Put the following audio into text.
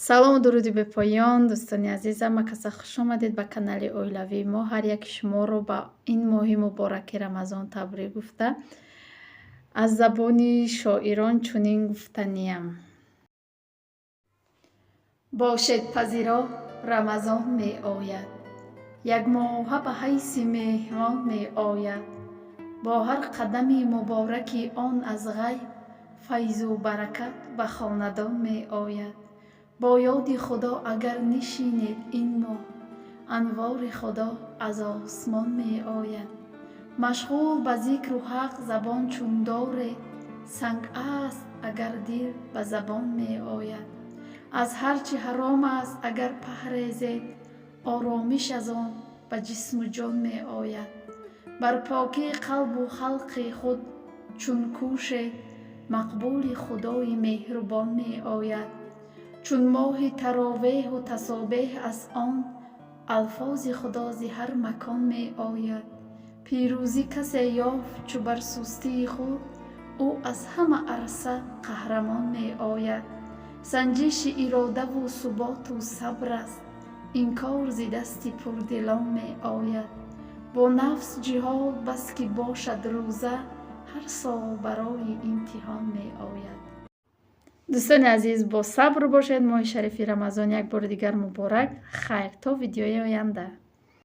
Салому дуруди бепоён, дӯстони азизам, каса хуш омадед ба канали оилавии мо. Ҳар яки шуморо ба ин моҳи мубораки Рамазон табрик гуфта, аз забони шоирон чунин гуфтаниям: бошед пазиро, Рамазон меояд, якмоҳа ба ҳайси меҳмон меояд. Бо ҳар қадами мубораки он аз ғайб файзу баракат ба хонадон меояд. Бо ёди Худо агар нишинед ин моҳ, анвори Худо аз осмон меояд. Машғул ба зикру ҳақ забон чун доред, санг аст агар дил ба забон меояд. Аз ҳар чӣ ҳаром аст агар паҳрезед, оромиш аз он ба ҷисму ҷон меояд. Бар покии қалбу халқи худ чун кӯшед, мақбули Худои меҳрубон меояд. Чун моҳи таровеҳу тасобеҳ аз он, алфози Худо зи ҳар макон меояд. Пирӯзӣ касе ёфт, чу бар сустии худ ӯ аз ҳама арса қаҳрамон меояд. Санҷиши иродаву суботу сабр аст, ин кор зи дасти пурдилон меояд. Бо нафс ҷиҳод бас ки бошад рӯза, ҳар сол барои имтиҳон меояд. Дӯстони азиз, бо сабр бошед. Моҳи шарифи Рамазон як бори дигар муборак. Хайр, то видеои оянда.